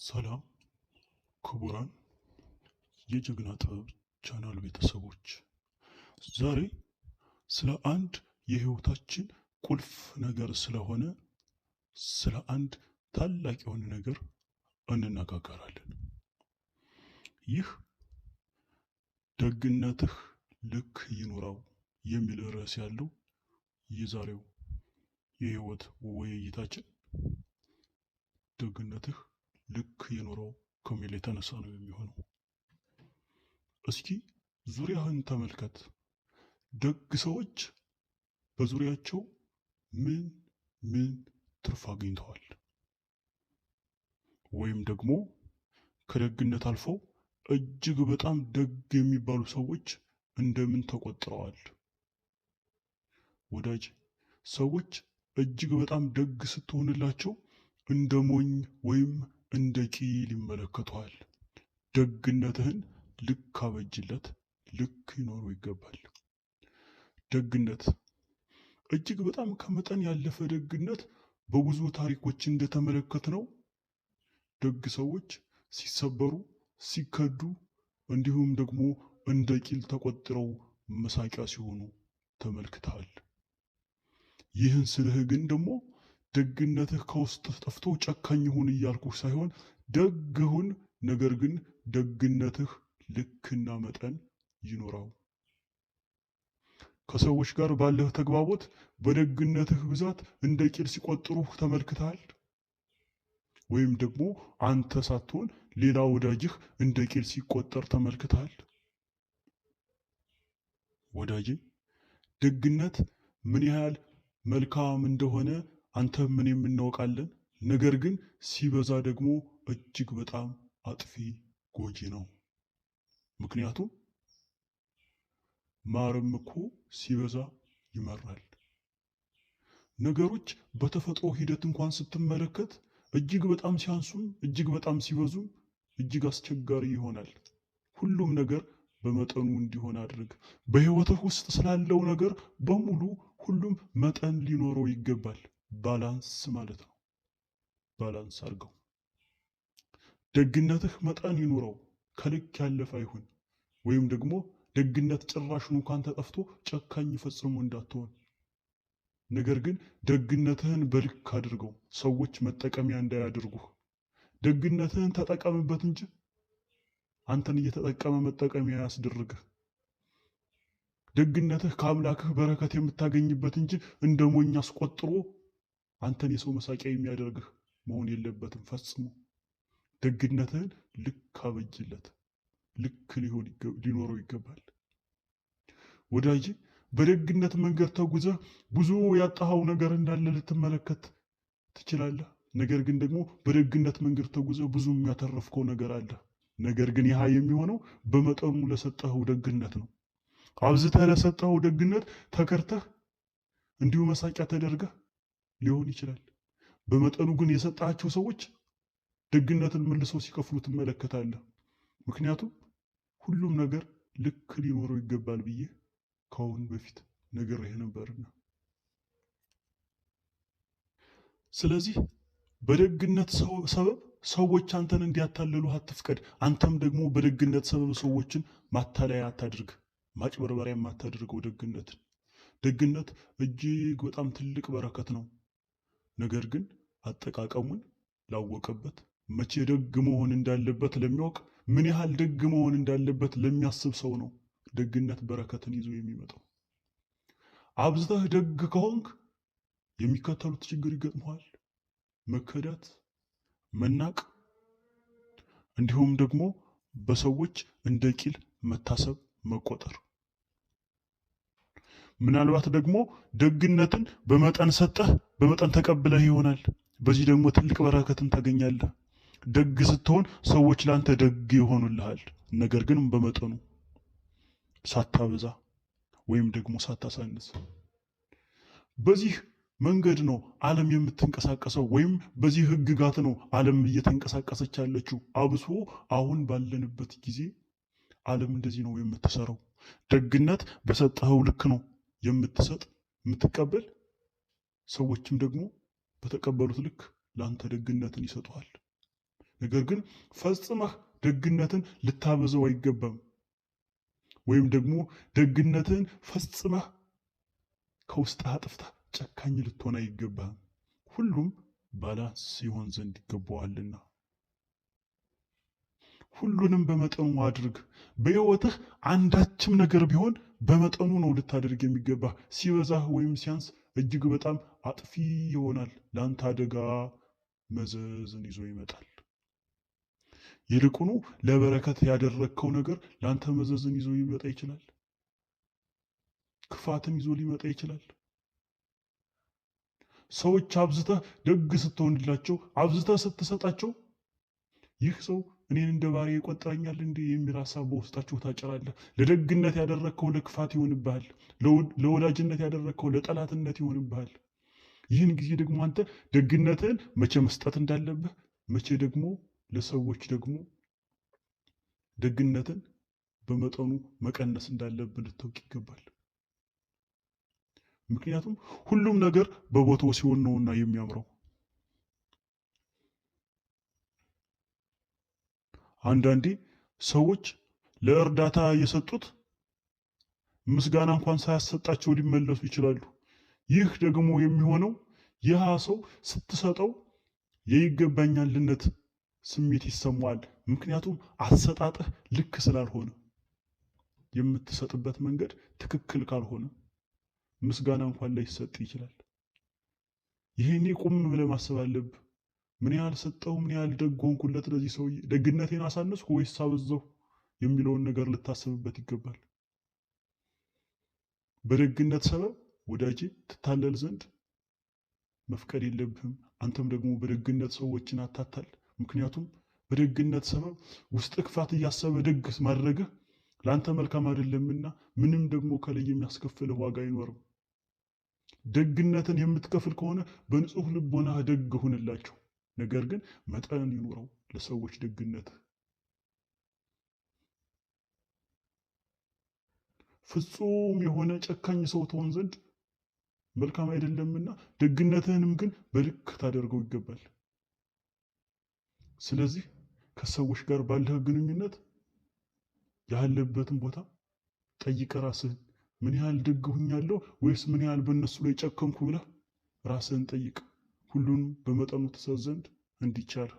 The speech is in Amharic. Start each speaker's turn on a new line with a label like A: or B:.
A: ሰላም ክቡራን የጀግና ጥበብ ቻናል ቤተሰቦች፣ ዛሬ ስለ አንድ የህይወታችን ቁልፍ ነገር ስለሆነ ስለ አንድ ታላቅ የሆነ ነገር እንነጋገራለን። ይህ ደግነትህ ልክ ይኑረው የሚል ርዕስ ያለው የዛሬው የህይወት ውይይታችን ደግነትህ ልክ ይኑረው ከሚል የተነሳ ነው የሚሆነው። እስኪ ዙሪያህን ተመልከት። ደግ ሰዎች በዙሪያቸው ምን ምን ትርፍ አግኝተዋል? ወይም ደግሞ ከደግነት አልፈው እጅግ በጣም ደግ የሚባሉ ሰዎች እንደምን ተቆጥረዋል? ወዳጅ፣ ሰዎች እጅግ በጣም ደግ ስትሆንላቸው እንደ ሞኝ ወይም እንደ ቂል ይመለከቱሃል። ደግነትህን ልክ አበጅለት፣ ልክ ይኖረው ይገባል። ደግነት እጅግ በጣም ከመጠን ያለፈ ደግነት በብዙ ታሪኮች እንደተመለከትነው ደግ ሰዎች ሲሰበሩ፣ ሲከዱ እንዲሁም ደግሞ እንደ ቂል ተቆጥረው መሳቂያ ሲሆኑ ተመልክተሃል። ይህን ስልህ ግን ደግሞ ደግነትህ ከውስጥ ጠፍቶ ጨካኝ ሁን እያልኩህ ሳይሆን ደግ ሁን፣ ነገር ግን ደግነትህ ልክና መጠን ይኖረው። ከሰዎች ጋር ባለህ ተግባቦት በደግነትህ ብዛት እንደ ቂል ሲቆጥሩህ ተመልክተሃል። ወይም ደግሞ አንተ ሳትሆን ሌላ ወዳጅህ እንደ ቂል ሲቆጠር ተመልክተሃል። ወዳጄ፣ ደግነት ምን ያህል መልካም እንደሆነ አንተም እኔም እናውቃለን። ነገር ግን ሲበዛ ደግሞ እጅግ በጣም አጥፊ ጎጂ ነው። ምክንያቱም ማርም እኮ ሲበዛ ይመራል። ነገሮች በተፈጥሮ ሂደት እንኳን ስትመለከት እጅግ በጣም ሲያንሱም እጅግ በጣም ሲበዙም እጅግ አስቸጋሪ ይሆናል። ሁሉም ነገር በመጠኑ እንዲሆን አድርግ። በሕይወትህ ውስጥ ስላለው ነገር በሙሉ ሁሉም መጠን ሊኖረው ይገባል። balance ማለት ነው። balance አድርገው። ደግነትህ መጠን ይኑረው፣ ከልክ ያለፈ አይሁን። ወይም ደግሞ ደግነት ጭራሹን እንኳን ተጠፍቶ ጨካኝ ፈጽሞ እንዳትሆን። ነገር ግን ደግነትህን በልክ አድርገው፣ ሰዎች መጠቀሚያ እንዳያደርጉህ። ደግነትህን ተጠቀምበት እንጂ አንተን እየተጠቀመ መጠቀሚያ አያስደርግህ። ደግነትህ ከአምላክህ በረከት የምታገኝበት እንጂ እንደ ሞኝ አስቆጥሮ አንተን የሰው መሳቂያ የሚያደርግህ መሆን የለበትም ፈጽሞ። ደግነትህን ልክ አበጅለት፣ ልክ ሊኖረው ይገባል። ወዳጄ፣ በደግነት መንገድ ተጉዘህ ብዙ ያጣኸው ነገር እንዳለ ልትመለከት ትችላለህ። ነገር ግን ደግሞ በደግነት መንገድ ተጉዘህ ብዙ የሚያተረፍከው ነገር አለ። ነገር ግን ይህ የሚሆነው በመጠኑ ለሰጠኸው ደግነት ነው። አብዝተህ ለሰጠኸው ደግነት ተከርተህ እንዲሁ መሳቂያ ተደርገህ ሊሆን ይችላል። በመጠኑ ግን የሰጣቸው ሰዎች ደግነትን መልሰው ሲከፍሉ ትመለከታለህ። ምክንያቱም ሁሉም ነገር ልክ ሊኖረው ይገባል ብዬ ከአሁን በፊት ነግሬህ ነበርና። ስለዚህ በደግነት ሰበብ ሰዎች አንተን እንዲያታልሉ አትፍቀድ። አንተም ደግሞ በደግነት ሰበብ ሰዎችን ማታለያ አታድርግ፣ ማጭበርበሪያም አታድርገው ደግነትን። ደግነት እጅግ በጣም ትልቅ በረከት ነው። ነገር ግን አጠቃቀሙን ላወቀበት፣ መቼ ደግ መሆን እንዳለበት ለሚያውቅ፣ ምን ያህል ደግ መሆን እንዳለበት ለሚያስብ ሰው ነው ደግነት በረከትን ይዞ የሚመጣው። አብዝተህ ደግ ከሆንክ የሚከተሉት ችግር ይገጥመዋል። መከዳት፣ መናቅ፣ እንዲሁም ደግሞ በሰዎች እንደ ቂል መታሰብ፣ መቆጠር። ምናልባት ደግሞ ደግነትን በመጠን ሰጠህ በመጠን ተቀብለህ ይሆናል። በዚህ ደግሞ ትልቅ በረከትን ታገኛለህ። ደግ ስትሆን ሰዎች ላንተ ደግ ይሆኑልሃል። ነገር ግን በመጠኑ ሳታበዛ ወይም ደግሞ ሳታሳንስ። በዚህ መንገድ ነው ዓለም የምትንቀሳቀሰው ወይም በዚህ ሕግጋት ነው ዓለም እየተንቀሳቀሰች ያለችው። አብሶ አሁን ባለንበት ጊዜ ዓለም እንደዚህ ነው የምትሰራው። ደግነት በሰጠኸው ልክ ነው የምትሰጥ የምትቀበል፣ ሰዎችም ደግሞ በተቀበሉት ልክ ለአንተ ደግነትን ይሰጡሃል። ነገር ግን ፈጽመህ ደግነትን ልታበዛው አይገባም። ወይም ደግሞ ደግነትን ፈጽመህ ከውስጥህ አጥፍተህ ጨካኝ ልትሆን አይገባህም። ሁሉም balance ይሆን ዘንድ ይገባዋልና ሁሉንም በመጠኑ አድርግ። በሕይወትህ አንዳችም ነገር ቢሆን በመጠኑ ነው ልታደርግ የሚገባህ። ሲበዛህ ወይም ሲያንስ እጅግ በጣም አጥፊ ይሆናል፣ ለአንተ አደጋ መዘዝን ይዞ ይመጣል። ይልቁኑ ለበረከት ያደረግከው ነገር ለአንተ መዘዝን ይዞ ሊመጣ ይችላል። ክፋትን ይዞ ሊመጣ ይችላል። ሰዎች አብዝተህ ደግ ስትሆንላቸው፣ አብዝተህ ስትሰጣቸው ይህ ሰው እኔን እንደ ባሪያ ይቆጥረኛል እንዴ የሚል ሀሳብ በውስጣቸው ታጭራለህ። ለደግነት ያደረግከው ለክፋት ይሆንብሃል። ለወዳጅነት ያደረግከው ለጠላትነት ይሆንብሃል። ይህን ጊዜ ደግሞ አንተ ደግነትህን መቼ መስጠት እንዳለብህ፣ መቼ ደግሞ ለሰዎች ደግሞ ደግነትን በመጠኑ መቀነስ እንዳለብህ ልታውቅ ይገባል። ምክንያቱም ሁሉም ነገር በቦታው ሲሆን ነውና የሚያምረው። አንዳንዴ ሰዎች ለእርዳታ የሰጡት ምስጋና እንኳን ሳያሰጣቸው ሊመለሱ ይችላሉ። ይህ ደግሞ የሚሆነው ይህ ሰው ስትሰጠው የይገባኛልነት ስሜት ይሰማዋል። ምክንያቱም አሰጣጥህ ልክ ስላልሆነ፣ የምትሰጥበት መንገድ ትክክል ካልሆነ ምስጋና እንኳን ላይሰጥ ይችላል። ይሄኔ ቁም ብለህ ማሰብ አለብህ። ምን ያህል ሰጠው፣ ምን ያህል ደግ ሆንኩለት ለዚህ ሰውዬ፣ ደግነቴን አሳነስኩ ወይስ አበዛሁ የሚለውን ነገር ልታስብበት ይገባል። በደግነት ሰበብ ወዳጄ ትታለል ዘንድ መፍቀድ የለብህም። አንተም ደግሞ በደግነት ሰዎችን አታታል። ምክንያቱም በደግነት ሰበብ ውስጥ ክፋት እያሰበ ደግ ማድረግህ ለአንተ መልካም አይደለምና ምንም ደግሞ ከላይ የሚያስከፍልህ ዋጋ አይኖርም። ደግነትን የምትከፍል ከሆነ በንጹህ ልቦናህ ደግ ሁንላቸው። ነገር ግን መጠን ይኑረው ለሰዎች ደግነት። ፍጹም የሆነ ጨካኝ ሰው ትሆን ዘንድ መልካም አይደለምና ደግነትህንም ግን በልክ ታደርገው ይገባል። ስለዚህ ከሰዎች ጋር ባለህ ግንኙነት ያለበትን ቦታ ጠይቀህ ራስህን፣ ምን ያህል ደግ ሁኛለሁ ወይስ ምን ያህል በእነሱ ላይ ጨከንኩ ብለህ ራስህን ጠይቅ። ሁሉንም በመጠኑ ትሰጥ ዘንድ እንዲቻል